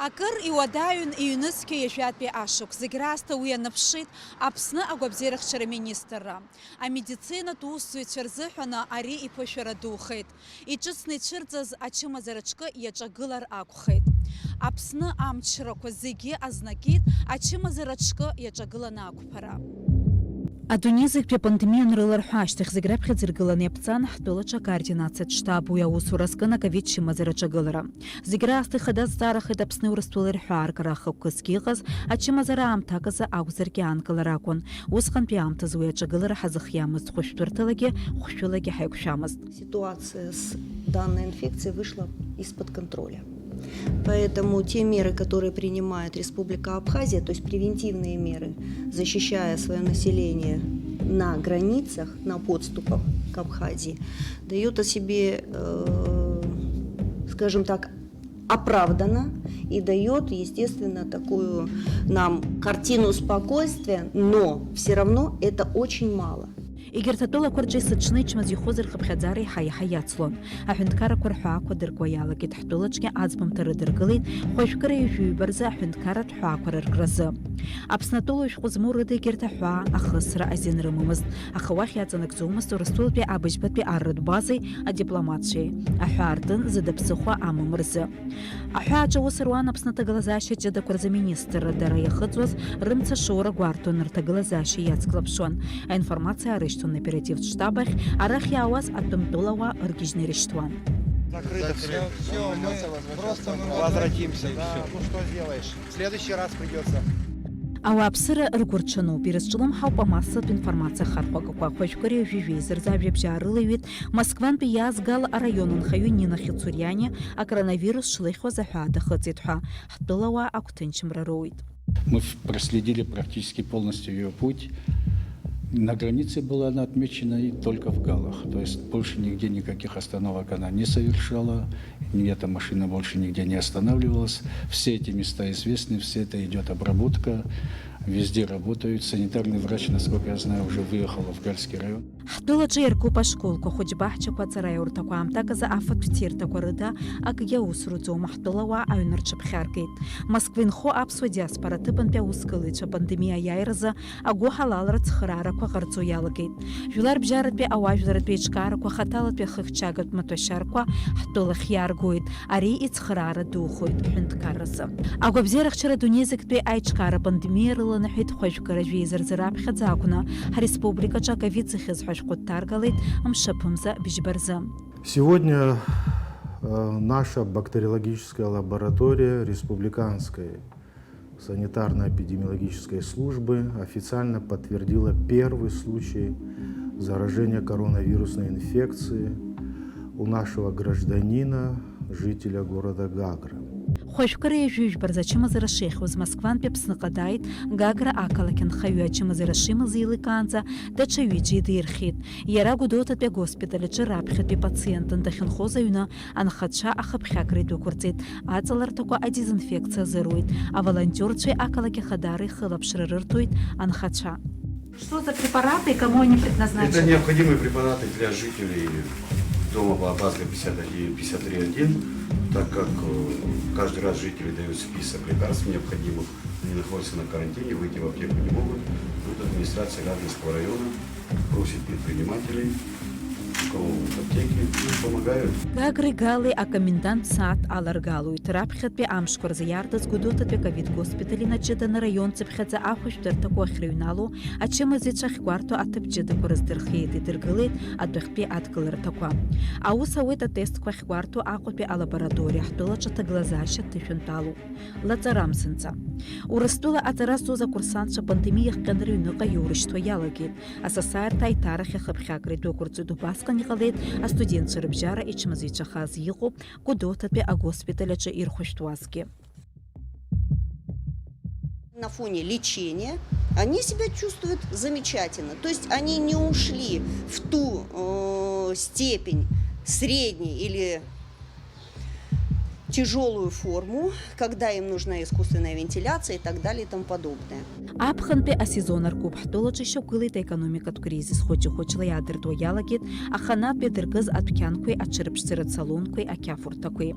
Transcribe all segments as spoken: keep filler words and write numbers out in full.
Акыр иуадаҩын иҩнызқьи ҩажәатәи ашықәс. Зегь раасҭа уи аныԥшит Аԥсны агәабзиарахьчара министрра. Амедицинатә усзуҩцәа рзыҳәаны ари иԥышәара духеит. Иҿыцны ицәырҵыз ачымазара ҽкы иаҿагылар акәхеит. Аԥсны амчрақәа зегьы азнакит ачымазара ҽкы иаҿагыланы ақәԥара. Адунеи зегьтәи апандемиа анрыларҳәа ашьҭахь зегь раԥхьаӡа иргыланы иаԥҵан ҳтәылаҿы акоординациатә штаб. Уи аусура азкын аковид чымазара аҿагылара. Зегь раасҭа ихадаҵәҵаарахеит Аԥсни Урыстәылеи рҳәааркара ахықәкы зқьы иҟаз ачымазара аамҭак азы акәзаргьы аанкылара акәын. Усҟантәи аамҭазы уи аҿагылара ҳазыхиамызт, хәышәтәырҭалагьы, хәшәылагьы ҳаиқәшәамызт. Ситуация с данной инфекцией вышла из-под контроля. Поэтому те меры, которые принимает Республика Абхазия, то есть превентивные меры, защищая своё население на границах, на подступах к Абхазии, дают о себе, э, скажем так, оправданно и даёт, естественно, такую нам картину спокойствия, но всё равно это очень мало. Егьырҭ атәылақәа рҿы есыҽны ичмазаҩхоз рхыԥхьаӡара еиҳа-еиҳа иацлон. Аҳәынҭқаррақәа рҳәаақәа дыркуа иалагеит, ҳтәылаҿгьы аӡбамҭа рыдыркылеит хәажәкыра ҩажәи ҩба рзы аҳәынҭқарратә ҳәаақәа рыркразы. Аԥсны атәылауаҩ шәҟәы змоу рыда егьырҭ аҳәаа ахысра азин рымамызт, аха уахь иаҵанакӡомызт Урыстәылатәи абыжьбатәи арратә базеи адипломатцәеи аҳәаа ртын зда ԥсыхәа амам рзы. Аҳәааҿы аус руан Аԥсны аҭагылазаашьа ҷыдақәа рзы аминистрра дара иахыҵуаз рымцашоура гәарҭон, рҭагылазаашьа иацклаԥшуан. Аинформациа аарышьҭуан аоперативтә штаб ахь, арахь иаауаз атәымтәылауаа ыргьежьны ирышьҭуан. Закрыто всё. Всё, всё, мы просто, мы возвратимся, и всё. Ну что сделаешь? В следующий раз придётся. Ауааԥсыра ргәырҽануп, ирызҿлымҳауп амассатә информациа ахархәагақәа. Хәажәкыреи жәижәеи зырза ажәабжь аарылаҩит Москвантәи иааз Гала араион анхаҩы Нина Хицуриани, акоронавирус шлыхьуаз аҳәаа дахыҵит ҳәа, ҳтәылауаа агәҭынчымра роуит. Мы в-, проследили практически полностью её путь. На границе была она отмечена и только в Галах. То есть больше нигде никаких остановок она не совершала. Ни эта машина больше нигде не останавливалась. Все эти места известны, все это идёт обработка. Везде работают. Санитарный врач, насколько я знаю, уже выехала в Гальский район. Ҳтәылаҿы иаркуп ашколқәа, хәыҷ-баҳчақәа, аҵараиурҭақәа, аамҭак азы афатә ҭирҭақәа рыда акгьы аус руӡом, ҳтәылауаа аҩны рҽыԥхьаркит. Москва инхо аԥсуа диаспора аҭыԥантәи аусгылаҩцәа апандемиа аиааиразы агәыҳалалратә цхыраарақәа ҟарҵо иалагеит. Жәларбжьаратәи ауаажәларратә еиҿкаарақәа хаҭалатәи ахыхьчагатә маҭәашьарқәа ҳтәылахь иааргоит. Ари ицхыраара духоит ҳәынҭқарразы. Агәабзиарахьчара адунеизегьтәи аиҿкаара апандемиа рыланаҳәеит хәажәкыра жәеиза рзы раԥхьаӡа акәны, ҳреспубликаҿы аковид зыхьыз ҳәа ашәҟәы дҭаргалеит мшаԥымза быжьба рзы. Сегодня, э, наша бактериологическая лаборатория республиканской санитарно-эпидемиологической службы официально подтвердила первый случай заражения коронавирусной инфекции у нашего гражданина, жителя города Гагры. Хәажәкыра ҩажәи жәба рзы ачымазара шеихьоз Москвантәи Аԥсныҟа дааит Гагра ақалақь анхаҩы. Ачымазара шимаз еиликаанӡа даҽа ҩыџьа идирхьеит. Иара Гәдоуҭатәи агоспиталь аҿы раԥхьатәи пациентын, дахьынхоз аҩны анхацәа ахыԥхьакра идәықәырҵеит, аҵаларҭақәа адезинфекциа азыруит, аволонтиорцәеи ақалақь ахадара ихылаԥшра рырҭоит анхацәа. Что за препараты и кому они предназначены? Это необходимые препараты для жителей дома по Абазга пятьдесят один, пятьдесят три один, так как, э, каждый раз жители дают список лекарств необходимых, они находятся на карантине, выйти в аптеку не могут. Вот администрация Гагринского района просит предпринимателей, у кого вот аптеки, ну, помогают. Гагреи Галеи акомендантә сааҭ аларгалоит. Раԥхьатәи амшқәа рзы иаартыз Гәдоуҭатәи аковид госпиталь инаҷыданы араион цыԥхьаӡа ахәышәтәырҭақәа ахьрыҩнало, ачымазаҩцәа ахьгәарҭо аҭыԥ ҷыдақәа рыздырхиеит, идыргылеит адәахьтәи адгыларҭақәа. Аус ауеит атестқәа ахьгәарҭо Аҟәатәи алабораториа, ҳтәылаҿы аҭагылазаашьа ҭышәынтәалоуп. Лаҵарамзанҵа. Урыстәыла аҵара зҵоз акурсантцәа апандемиа иахҟьаны рыҩныҟа иоурышьҭуа иалагеит. Асасааирҭа аиҭарахь ахыԥхьакра идәықәырҵоит. Убасҟан иҟалеит астудентцәа рыбжьара ичмазаҩцәахаз иҟоуп Гәдоуҭатәи агоспиталь аҿы ирхәышәтәуазгьы. На фоне лечения они себя чувствуют замечательно. То есть они не ушли в ту, э, степень средней или тяжелую форму, когда им нужна искусственная вентиляция и так далее и тому подобное. Аԥхынтәи асезон аркуп ҳтәылаҿы ишьақәгылеит аекономикатә кризис. Хәыҷы-хәыҷла иаадыртуа иалагеит аханатә иадыркыз адәқьанқәеи аҽырԥшӡаратә салонқәеи ақьафурҭақәеи.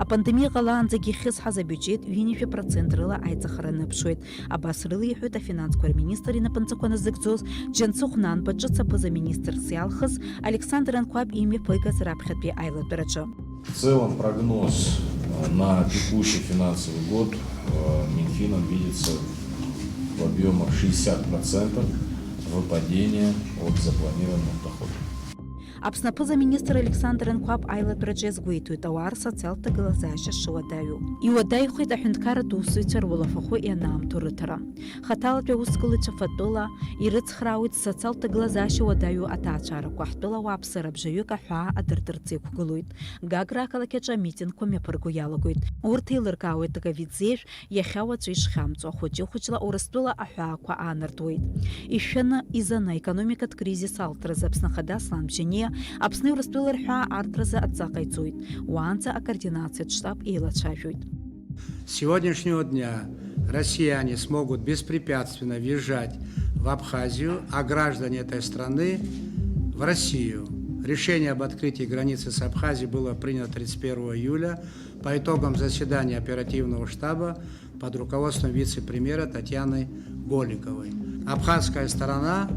Апандемиа ҟалаанӡагьы ихьысҳаз абиуџьет ҩынҩажәа процент рыла аиҵахара аныԥшуеит. Абас рылеиҳәоит афинансқәа рминистр инапынҵақәа назыгӡоз Џьансыхә Нанба ҿыц аԥыза-министрс иалхыз Александр Анқәаб имҩаԥигаз раԥхьатәи аилатәараҿы. В целом прогноз, э, на текущий финансовый год, э, Минфином видится в объёмах шестьдесят процентов выпадения от запланированных доходов. Аԥсны аԥыза-министр Александр Анқәаб аилатәараҿы иазгәеиҭоит ауаа рсоциалтә ҭагылазаашьа шуадаҩу. Иуадаҩхеит аҳәынҭқарратә усзуҩцәа руалафахәы ианаамҭоу рыҭара. Хаҭалатәи аусгылаҩцәа фатәыла ирыцхраауеит социалтә ҭагылазаашьа уадаҩу аҭаацәарақәа. Ҳтәылауаа ԥсра бжаҩык аҳәаа адыртырц иқәгылоит. Гагра ақалақь аҿы амитингқәа мҩаԥырго иалагоит. Урҭ еилыркаауеит аковид зеижә иахьа уаҵәы ишхьамҵуа. Хәыҷы-хәыҷла Урыстәыла аҳәаақәа аанартуеит. Ишәаны, изаны аекономикатә кризис алҵразы Аԥсны Ахада Аслан Бжьаниа Аԥсни Урыстәылеи рҳәаа аартразы адҵа ҟаиҵоит. Уаанӡа акоординациатә штаб еилацәажәоит. С сегодняшнего дня россияне смогут беспрепятственно въезжать в Абхазию, а граждане этой страны в Россию. Решение об открытии границы с Абхазией было принято тридцать первого июля по итогам заседания оперативного штаба под руководством вице-премьера Татьяны Голиковой. Абхазская сторона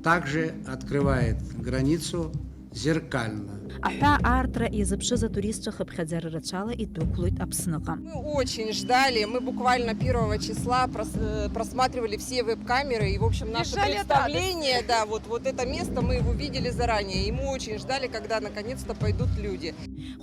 также открывает границу зеркально. Аҳәаа аартра иазыԥшыз атуристцәа хыԥхьаӡара рацәала идәықәлоит Аԥсныҟа. Мы очень ждали, мы буквально первого числа прос-, э, просматривали все веб-камеры, и, в общем, наше представление, да, вот, вот это место, мы его видели заранее, и мы очень ждали, когда наконец-то пойдут люди.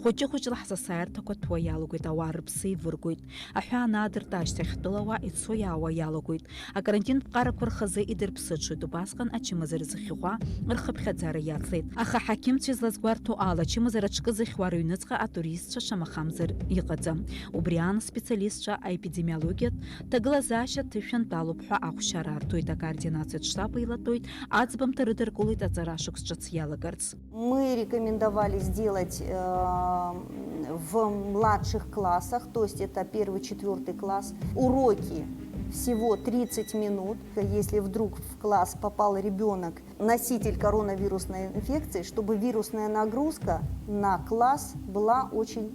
Хәыҷы-хәыҷла ҳсасааирҭақәа ҭәуа иалагоит, ауаа рыԥсы еивыргоит. Аҳәаа анаадырт ашьҭахь ҳтәылауаа ицо-иаауа иалагоит. Акарантинтә ԥҟарақәа рхазы идырԥсыҽуеит, убасҟан ачымазара зыхьхәа рхыԥхьаӡара иацлеит. Аха аҳақьымцәа излазгәарҭо ала, ачымазара аҿкы зыхьуа рыҩныҵҟа атуристцәа шамахамзар иҟаӡам. Убри аан специалистцәа аепидемиологиатә ҭагылазаашьа ҭышәынтәалоуп ҳәа ахәшьара арҭоит, акоординациатә штаб еилатәоит, аӡбамҭа рыдыркылоит аҵара шықәс ҿыц иалагарц. Мы рекомендовали сделать, э, в младших классах, то есть это первый, четвёртый класс, уроки всего тридцать минут. Если вдруг в класс попал ребёнок, носитель коронавирусной инфекции, чтобы вирусная нагрузка на класс была очень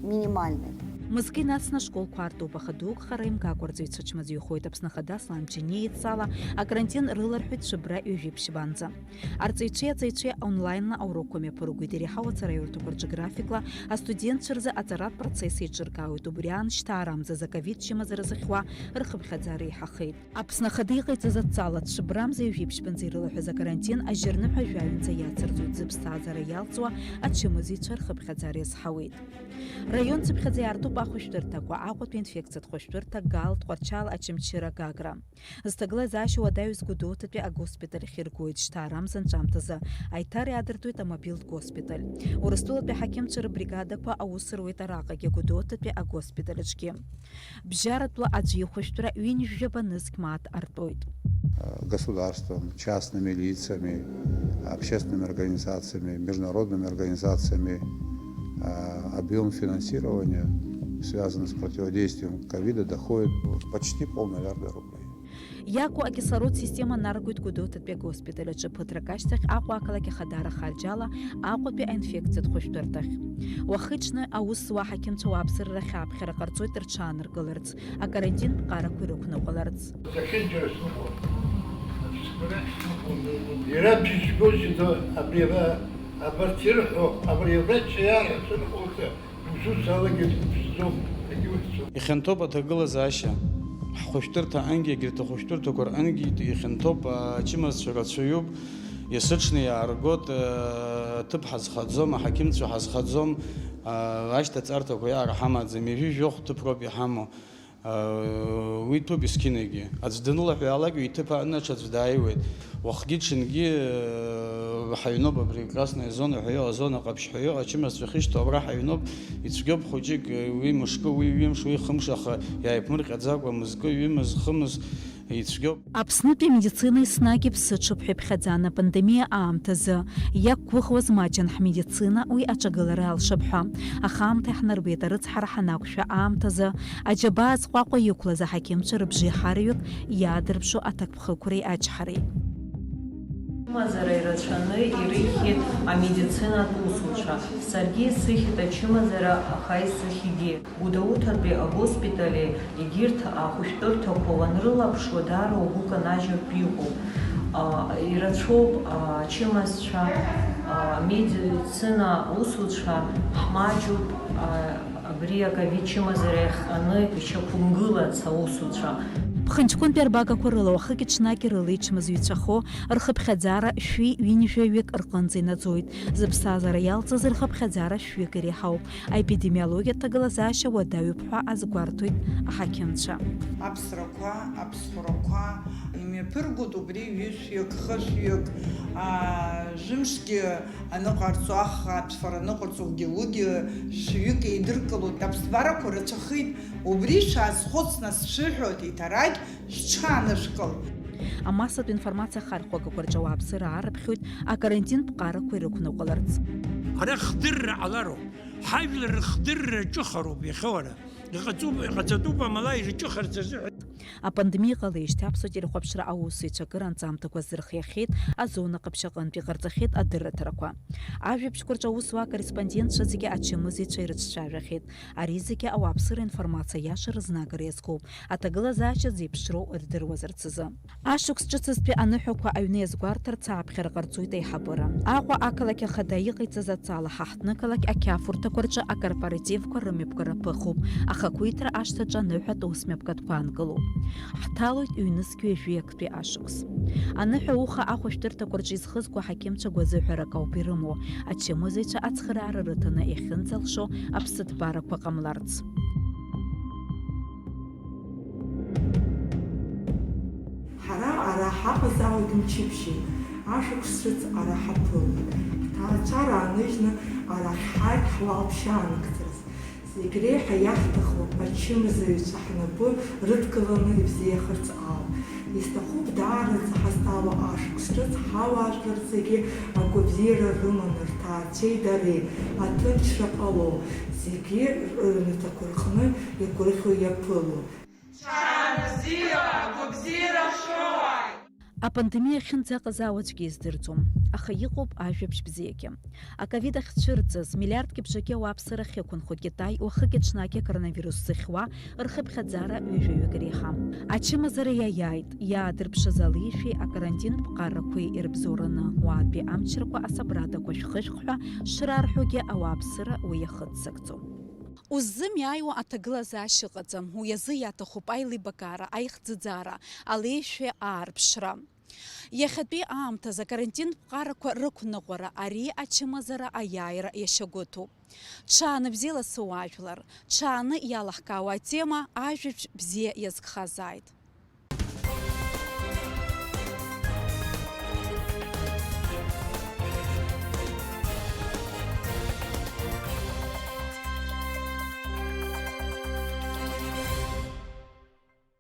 минимальной. Мызкы инацны ашколқәа аартуп, аха дук хара имгакәа арҵаҩцәа ачмазаҩхоит. Аԥсны Ахада Аслан Бжьаниа идҵала акарантин рыларҳәеит Шәыбра ҩажәи ԥшьбанӡа. Арҵаҩцәеи аҵаҩцәеи онлаинла аурокқәа мҩаԥыргоит, иреиҳау ацара аҩрҭақәа рҿы графикла астудентцәа рзы аҵаратә процесс еиҿыркаауеит, убри аан шьҭаарамзазы аковид чымазара зыхьуа рхыԥхьаӡара еиҳахеит. Аԥсны Ахада иҟаиҵаз адҵала, Шәыбрамза ҩажәи ԥшьбанӡа ирылаҳәаз акарантин ажьырныҳәа жәаҩанӡа иацырҵоит, зыԥсҭазаара иалҵуа ачымазаҩцәа рхыԥхьаӡара иазҳауеит. Раион цыԥхьаӡа иаартуп ахәышәтәырҭақәа, Аҟәатәи инфекциатә хәышәтәырҭа, Гал, Тҟәарчал, Очамчыра, Гагра. Зҭагылазаашьа уадаҩыз Гәдоуҭатәи агоспиталь ахь иргоит, шьҭаарамза анҵәамҭазы аиҭар иаадыртуеит амобилтә госпиталь. Урыстәылатәи аҳақьымцәа рыбригадақәа аус руеит араҟагьы, Гәдоуҭатәи агоспиталь аҿгьы. Бжьаратәла аӡәы ихәышәтәра ҩынҩажәаба нызқь мааҭ артуеит. Государством, частными лицами, общественными организациями, международными организациями, а, объём финансирования, связанный с противодействием ковида, доходит в почти полмиллиарда рублей. Иаку акислород система наргоит Гәдоуҭатәи агоспиталь аҿы, ԥыҭрак ашьҭахь Аҟәа ақалақь Ахадара Харџьала Аҟәатәи аинфекциатә хәышәтәырҭахь. Уахыҽны аус зуа аҳақьымцәа ауааԥсыра рахь ааԥхьара ҟарҵоит рҽааныркыларц, акарантинтә ԥҟарақәа ирықәныҟәаларц. Иахьынџьара сныҟәон. Иара бжьызгоз иҭо абри ара, абарҭ ирҳәо, абри аврач иарҳәо сырхәоит, усус алагьы дыԥсӡом, егьи ухьӡом. Ихьанҭоуп аҭагылазаашьа. Ҳхәышәтәырҭа ангьы, егьырҭ ахәышәтәырҭақәа рҟынгьы ихьанҭоуп, ачымазцәа рацәаҩуп, есыҽны иааргоит, аҭыԥ ҳазхаӡом, аҳақьымцәа ҳазхаӡом, ашьҭаҵарҭақәа иаара ҳамаӡам, ҩажәи жәохә ҭыԥ роуп иҳамоу. Уи ҭәуп есқьынагьы. Аӡә данылаҳәалак, ҩ-иҭыԥ аҟны ҽаӡә дааиуеит. Уахгьы-ҽынгьы ҳаҩноуп абри Красная зона ҳәа иҟоу, азона ҟаԥшь ҳәа иҟоу, ачымазцәа ахьышьҭоу абра ҳаҩноуп. Ицәгьоуп хәыҷык, уи мышкы, уи ҩымш, уи хымш, аха иааиԥмырҟьаӡакәа, мызкы, ҩымыз, хымыз, ицәгьоуп. Аԥснытәи амедицина еснагь иԥсыҽуп ҳәа иԥхьаӡан апандемиа аамҭазы. Иақәгәыӷуаз маҷын ҳмедицина уи аҿагылара алшап ҳәа. Аха аамҭа иаҳнарбеит арыцҳара ҳанақәшәа аамҭазы, аџьабаа зҟәаҟәа иқәлаз аҳақьымцәа рыбжеиҳараҩык иаадырԥшуа аҭакԥхықәреи ачҳареи. Ачымазара ирацәаны ирыхьит амедицинатә усуцәа. Саргьы исыхьит ачымазара, аха исыхьгьы. Гәдоуҭатәи агоспитали егьырҭ ахәышәтәырҭақәа уанрылаԥшуа, даара угәы канажьыртә иҟоуп. А, ирацәоуп, а, ачымазцәа, а, амедицина усуцәа, ҳмаҷуп, а, абри аковид чымазара иахҟьаны ишьақәымгылац аусуцәа. Ԥхынҷкәынтәи арбагақәа рыла уахыки-ҽнаки рыла ичмазаҩцәахо рхыԥхьаӡара шәи ҩынҩажәаҩык рҟынӡа инаӡоит. Зыԥсҭазаара иалҵыз рхыԥхьаӡара шәҩык иреиҳауп. Аепидемиологиатә ҭагылазаашьа уадаҩуп ҳәа азгәарҭоит аҳақьымцәа. Аԥсрақәа, аԥсхәрақәа имҩаԥыргоит убри ҩышәҩык, хышәҩык, аа, жәымшгьы аныҟарҵо, аха аԥсфара аныҟарҵогьы уигьы шәҩык еидыркылоит. Аԥсҭбарақәа рацәахеит, убри шәаазхәыц, нас, сшәыҳәоит, иҭарагь шәҽаанышәкыл. Амассатә информациа ахархәагақәа рҿы ауааԥсыра аарыԥхьоит акарантинтә ԥҟарақәа ирықәныҟәаларц. Ара хдырра ҟалароуп. Ҳажәлар рхдырра ҿыхароуп иахьа уара. Иҟаҵоуп, иҟаҵатәуп амала ирҿыхарц азыҳәан. Апандемиа иҟалеижьҭеи аԥсуа телехәаԥшра аусзуҩцәа акыр анҵамҭақәа азырхиахьеит, азона ҟаԥшь аҟынтә иҟарҵахьеит адырраҭарақәа. Ажәабжьқәа рҿы аусуа акорреспондентцәа зегьы ачымазаҩцәа ирыҿцәажәахьеит. Ари зегьы ауааԥсыра информациа иаша рызнагара иазкуп, аҭагылазаашьа зеиԥшроу рдыруазарц азы. Ашықәс ҿыцызтәи аныҳәақәа аҩны иазгәарҭарц ааԥхьара ҟарҵоит аиҳабыра. Аҟәа ақалақь ахада иҟаиҵаз аҵала ҳаҳҭнықалақь ақьафурҭақәа рҿы акорпоративқәа рымҩаԥгара ԥыхуп, ахақәиҭра ашҭаҿы аныҳәатә усмҩаԥгатәқәа аанкылоуп. Ҳҭалоит ҩнызқь ҩажәи актәи ашықәс. Аныҳәа ауха ахәышәтәырҭақәа рҿы изхызго аҳақьымцәа гәазыҳәарак ауп ирымоу, ачымазаҩцәа ацхыраара рыҭаны иахьынӡалшо аԥсыҭбарақәа ҟамларц. Ҳара ара ҳаҟазаауеит мчыбжьык, ашықәс ҿыц ара ҳаԥылоит. Ҳҭаацәара ааныжьны арахь ҳааит ҳуалԥшьа аанагӡарц. Зегь реиҳа иаҳҭаху ачымазаҩцәа ҳнапы рыдкыланы ибзиахарц ауп. Исҭахуп даараӡа ҳазҭало ашықәс ҿыц ҳауаажәлар зегьы агәабзиара рыманы рҭаацәеи дареи аҭынчра ҟало, зегьы рыҩнаҭақәа рҟны игәырӷьо иаԥыло. Ҽаанбзиала, агәабзиара шәоуааит! Апандемиа ахьынӡаҟазаауа аӡәгьы издырӡом, аха иҟоуп ажәабжь бзиагьы. Аковид ахьцәырҵыз, миллиардки бжаки ауааԥсыра ахьықәынхо Китай уахыки-ҽнаки акоронавирус зыхьуа рхыԥхьаӡара ҩажәаҩык иреиҳам. Ачымазара иаиааит, иаадырԥшыз алеишәеи акарантинтә ԥҟарақәеи ирыбзоураны, уаатәи амчрақәа асабрадақәа шәхышәх ҳәа шрарҳәогьы ауааԥсыра уи иахыццакӡом. Уззымиааиуа аҭагылазаашьа ыҟаӡам, уи азы иаҭахуп аилибакаара, аихӡыӡаара, алеишәеи аарԥшра. Иахьатәи аамҭазы акарантинтә ԥҟарақәа рықәныҟәара, ари ачымазара аиааира иашьагәыҭуп. Ҽаанбзиала, суаажәлар, ҽааны иалаҳкаауа атема ажәабжь бзиа иазкхазааит.